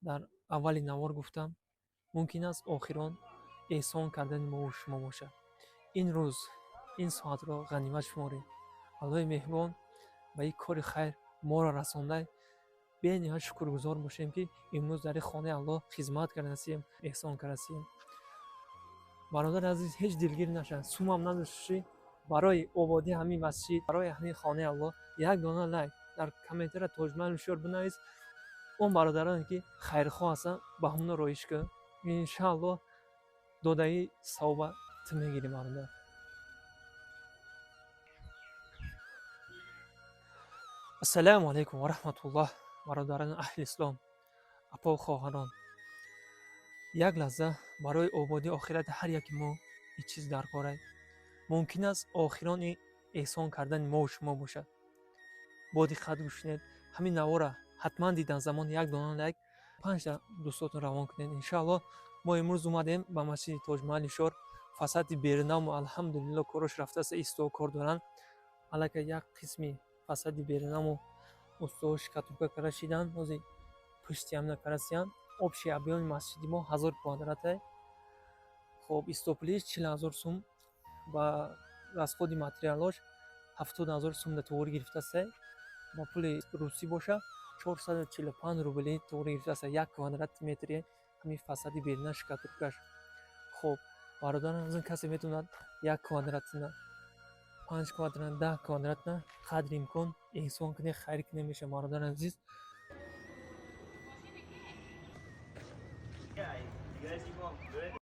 Дар аввали навор гуфтам, мумкин аст охирон эҳсон кардани мову шумо бошад. Ин рӯз, ин соатро ғанимат шуморед. Аллоҳи меҳрубон ба ин кори хайр моро расондай. Бениҳоят шукргузор бошем, ки имрӯз дар ин хонаи Аллоҳ хизмат кардасем, эҳсон кардасем. Бародари азиз, ҳеҷ дилгир нашавед, сумам надошташӣ, барои ободии ҳамин масҷид, барои ҳамин хонаи Аллоҳ як дона лайк дар комментария Тоҷмаҳал Ҳушёр бинавис. Он бародароне ки хайрхоҳ ҳастанд, ба ҳамоно роиш кун. Иншааллоҳ, додаи савоба ту мегирӣ, бародар. Ассалому алайкум ва раҳматуллоҳ, бародарони аҳли ислом, апо, хоҳарон. Як лаҳза барои ободии охирати ҳар яки мо ин чиз дар корай. Мумкин аст охирони эҳсон кардани мову шумо бошад. Бо диққат гӯш кунед. Ҳамин навора ҳатман дидан замон як дона лайк панҷта дӯстотон равон кунед. Иншааллоҳ, мо имрӯз омадем ба масҷиди Тоҷмаҳали Ҳушёр. Фасади берунаму, алҳамдулилло, корош рафтааст, исто кор доранд. Аллакай як қисми фасади берунаму устоҳо штукатурка карда шиданд, ҳозир пушти ҳамина карасиянд. Общий объёми масҷиди мо 1000 квадратай. Хоб, истопулиш 40 000 сум ба расходи материалош 70 000 сум да туғри гирифтастай. Ба пули русӣ боша, 445 рубли туғри гирифтаста як квадрат метри ҳамин фасади беруна штукатуркаш. Хоб, бародарам, аз ин касе метавонад як квадратна, 5 квадрат, 10 квадратна қадри имкон эҳсон кунед, хайр кунед меша, бародари азиз.